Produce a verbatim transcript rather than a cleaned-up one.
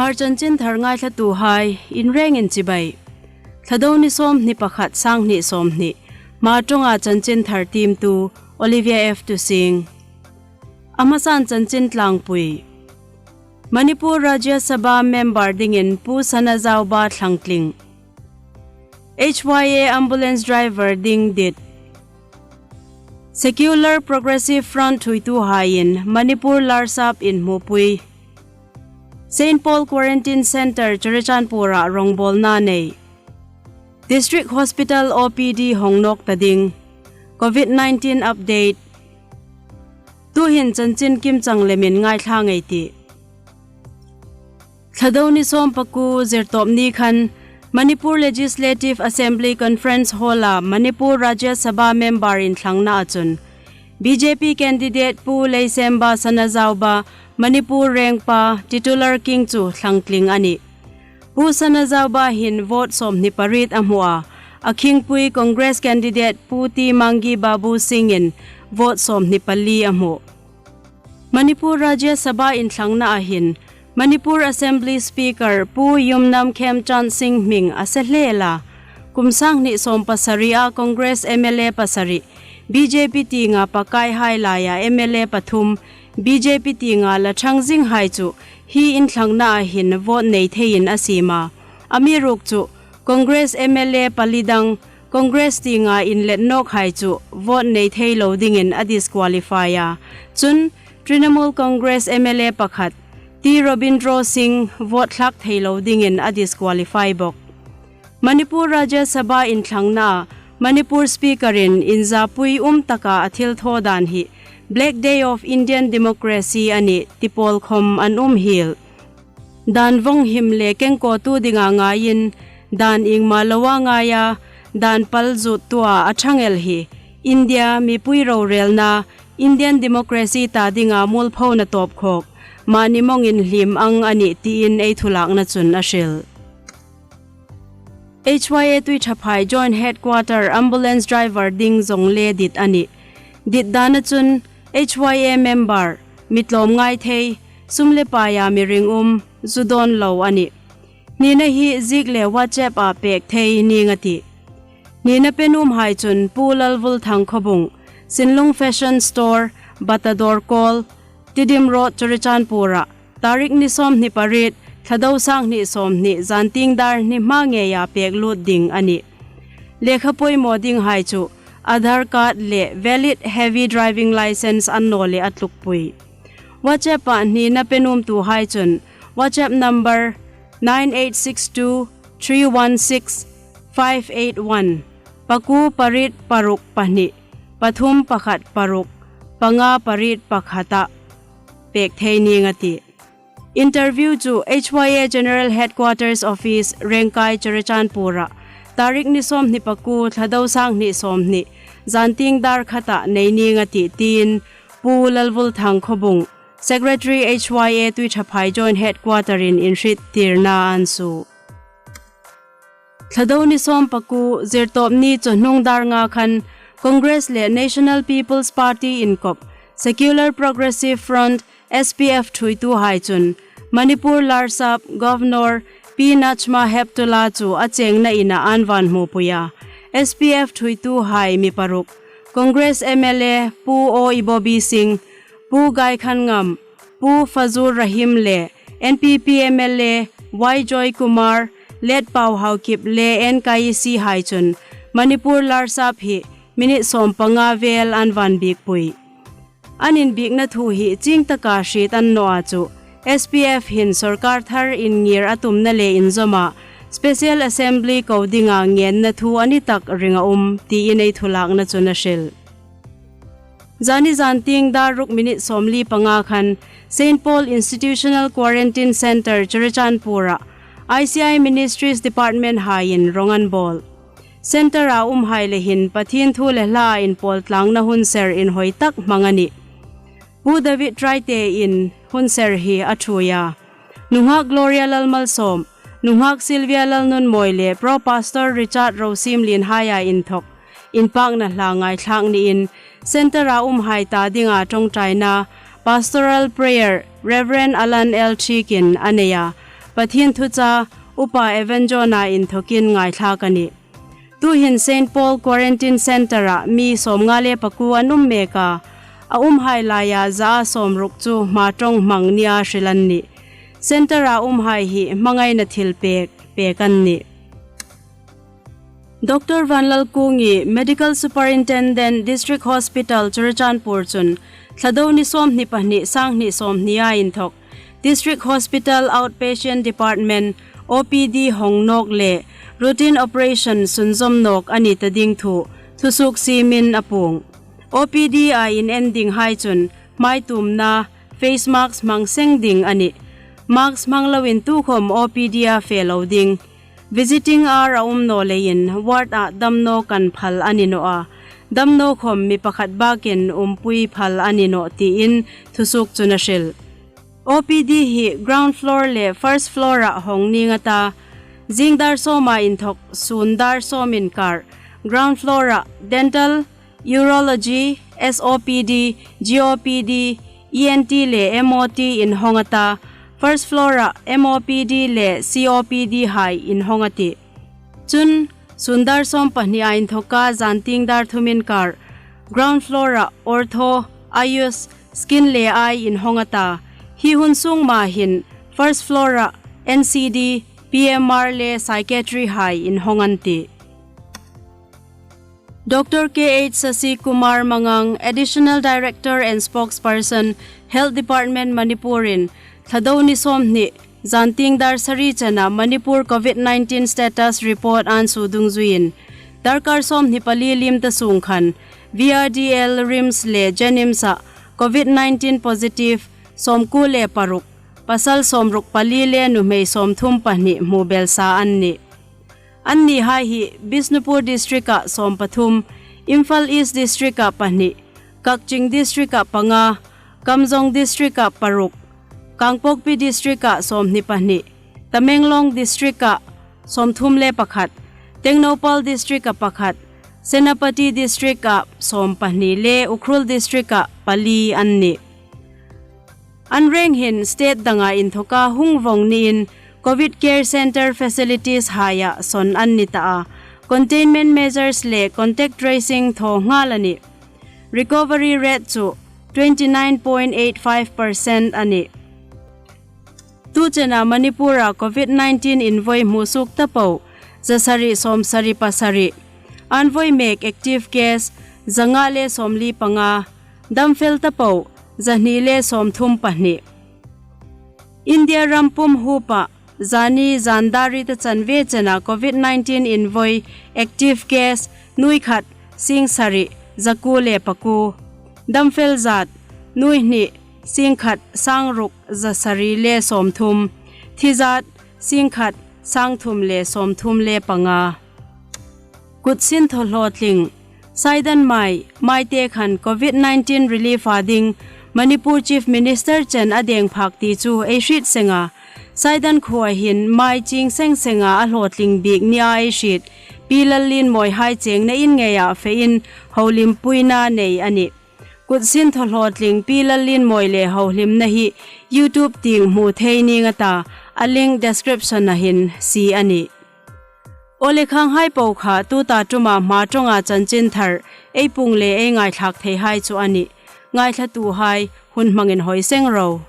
Hmar chanchinthar ngaithlatuhai, inrengin chibai. Thlado ni sawmhni pakhat, sanghni sawmhni. Hmar ṭawnga chanchinthar tiemtu Olivia F Tusing. A hmasan chanchin tlangpui. Manipur Rajya Sabha member dingin Pu Sanajaoba thlangtling. H Y A ambulance driver ding dit. Secular Progressive Front thuoituhaiin Manipur Larsap inhmupui. Saint Paul Quarantine Centre Churachandpur-a rongbawlna nei. District Hospital O P D hong nawk ta ding. Covid nineteen update. Tuhin chanchin kimchang lemin ngaithla ngei ei tih. Thlado ni sawmpakuo Zirtawp ni khan Manipur Legislative Assembly Conference Hall-a Manipur Rajya Sabha member inthlangna a chun B J P candidate Pu Leisemba Sanajaoba, Manipur Rengpa, titular king chu thlangtling a nih. Pu Sanajaoba hin vote sawmhni pariet a hmu a, a khingpui Congress candidate Pu T Mangi Babu Singh-in vote sawmhni pali a hmu. Manipur Rajya Sabha inthlangna a hin Manipur Assembly Speaker Pu Yumnam Khemchand Singh hming a se hle a. Kum sanghni sawm pasari-a Congress M L A pasari, B J P tienga pakaihai laia M L A pathum, B J P tienga la ṭhang zinghai chu hi inthlangna a hin vote nei theiin a siem a. Amiruokchu Congress M L A pali dang Congress tienga inlet nawkhai chu vote nei thei lo dingin a disqualify a. Chun Trinamool Congress M L A pakhat, T Robindro Singh vote thlak thei lo dingin a disqualify bawk. Manipur Rajya Sabha inthlangna Manipur Speaker-in inzapui um taka a thilthaw dan hi Black Day of Indian Democracy a nih ti pawl khom an um hiel. Dan vawng him le kengkawtu dinga ngaiin, dan iengma loa ngaia, dan pal zuttua a ṭhang el hi India mipui rorelna, Indian democracy ta dinga mualphona tawpkhawk, mani mawng inhliem ang a nih tiin ei thulakna chun a hril. H Y A Tuiṭhaphai Joint Headquarter ambulance driver ding zong le dit a nih. Dit dana chun H Y A member, mi tlawmngai thei, sum le paia mi ringum, zu dawn lo a nih. Hnina hi ziek le WhatsApp-a pek thei ning a tih. Hnina pe nuomhai chun Pu Lalvulthang Khawbung, Sinlung Fashion Store, Bata Dawr Kawl, Tidim Road, Churachandpur-a, tarik ni sawmhni pariet, Thlado sanghni sawmhni, zantieng dar hni hma ngeia pek lut ding a nih. Lekha poimaw dinghai chu Aadhaar card le valid heavy driving licence an naw leh a tlukpui. WhatsApp-a hnina pe nuomtuhai chun WhatsApp number nine eight six two three one six five eight one, pakuo pariet paruk pahni, pathum pakhat paruk, panga pariet pakhata pek thei ning a tih. Interview chu H Y A General Headquarters Office, Rengkai, Churachandpur-a, tarik ni sawmhni pakuo, Thlado sanghni sawmhni, zantieng dar khata nei ning a tih tiin Pu Lalvulthang Khawbung, Secretary H Y A Tuiṭhaphai Joint Headquarter-in inhriettirna an suo. Thlado ni sawmpakuo, Zirtawp ni chawhnung dar nga khan Congress le National People's Party inkop Secular Progressive Front, S P F thuoituhai chun Manipur Larsap Governor Pi Najma Heptulla chu a chengna ina an va hmupui a. S P F thuoituhai mi paruk, Congress M L A Pu O Ibobi Singh, Pu Gaikhanngam, Pu Fazur Rahim le N P P M L A Y Joy Kumar, Letpau Haokip le N K E C hai chun Manipur Larsap hi minute sawmpanga vel an va biekpui. An inbiekna thu hi chieng taka hriet a ni naw a chu, S P F hin sorkar thar inngir a tumna le inzawma Special Assembly ko dinga ngenna thu a ni tak ring a um tiin ei thulakna chun a hril. Zani zantieng dar ruk minute sawmli panga khan Saint Paul Institutional Quarantine Centre Churachandpur-a I C I Ministries Department haiin rong an bawl. Centre-a umhai le hin Pathien thu le hla inpawl tlangna hun ser inhawi tak hmang a nih. Pu David Traite-in hun ser hi a thuoi a. Nunghak Gloria Lalmalsawm, nunghak Sylvia Lalnunmawi le Pro Pastor Richard Rosiemlienhaia inthawk inpakna hla ngaithlak niin, Centre-a umhai ta dinga ṭawngṭaina Pastoral Prayer Reverend Alan L Thiek-in a nei a. Pathien thucha Upa Evan John-a inthokin ngaithlak a nih. Tuhin Saint Paul Quarantine Centre-a mi sawmnga le pakuo an um mek a, a umhai laia zaa sawmruk chu hma ṭawng hmang nia hril an nih. Centre-a umhai hi hmangaina thilpek pek an nih. Doctor Vanlalkungi, Medical Superintendent, District Hospital, Churachandpur chun Thlado ni sawmhni pahni, sanghni sawmhnia inthok District Hospital Outpatient Department, O P D, hawng nawk le routine operation sunzawm nawk a ni ta ding thu thusuok siemin a puong. O P D-a inending hai chun hmai tuomna, face mask hmang seng ding a nih. Mask hmang loin tukhawm O P D-a fe lo ding. Visiting hour a um naw leiin ward-a damnaw kan phal a ni naw a, damnaw khawm mi pakhat bakin umpui phal a ni naw tiin thusuok chun a hril. O P D hi ground floor le first floor-a hawng ning a ta, zing dar sawma inthok sun dar sawm inkar ground floor-a dental, urology, S O P D, G O P D, E N T le M O T inhawng a ta, first floor-a M O P D le C O P D hai inhawng a tih. Chun sun dar sawm pahnia inthoka zantieng dar thum inkar ground floor-a ortho, Ayush, skin le eye inhawng a ta. Hi hun sung ma hin first floor-a N C D, P M R le psychiatry hai inhawng an tih. Doctor K H Sasikumar Mangang, Additional Director and Spokesperson, Health Department, Manipur-in Thlado ni sawmhni, zantieng dar sari chena Manipur COVID nineteen status report an suo dungzuiin, darkar sawmhni pali liem ta sung khan V R D L, RIMS le JNIMS-a COVID nineteen positive sawmkuo le paruk, pasal sawmruk pali le nuhmei sawmthum pahni hmu belsa an nih. Annihai hi Bishnupur District-a sawm pathum, Imphal East District-a pahni, Kakching District-a panga, Kamjong District-a paruk, Kangpokpi District-a sawmhni pahni, Tamenglong District-a sawmthum le pakhat, Tengnoupal District-a pakhat, Senapati District-a sawm pahni le Ukhrul District-a pali an nih. An reng hin state danga inthoka hung vawng niin COVID care center facilities haia sawn an ni ta a, containment measures le contact tracing thaw nghal a nih. Recovery rate chu twenty nine point eight five percent a nih. Tu chena Manipur-a COVID nineteen invoi hmusuok ta po zasari sawmsari pasari, an voi mek active case zanga le sawmli panga, damfel ta po zahni le sawmthum pahni. India ram pum huopa zani zan dar ri ta chanve chena COVID nineteen invoi active case nuoi khat sing sari zakuo le pakuo, damfel zat nuoi hni sing khat sangruk zasari le sawmthum, thi zat sing khat sangthum le sawmthum le panga. Kutsin thaw hlawtling. Saidan mai, maite khan COVID nineteen relief-a ding Manipur Chief Minister chen a deng phak ti chu ei hriet seng a. Saidan khuoa hin mai ching seng senga a hlawtling bik nia ei hriet Pi Lallienmawi hai chengna in ngeia fein holimpuina nei a nih. Kutsin thaw hlawtling Pi Lallienmawi le holimna hi YouTube tieng hmu thei ning a ta, a link description-a hin sie a nih. Aw le, khanghai po kha tuta ṭuma hma ṭawnga chanchinthar ei puong le ei ngaithlak theihai chu a nih. Ngaithlatuhai, hun hmangin hoi seng ro.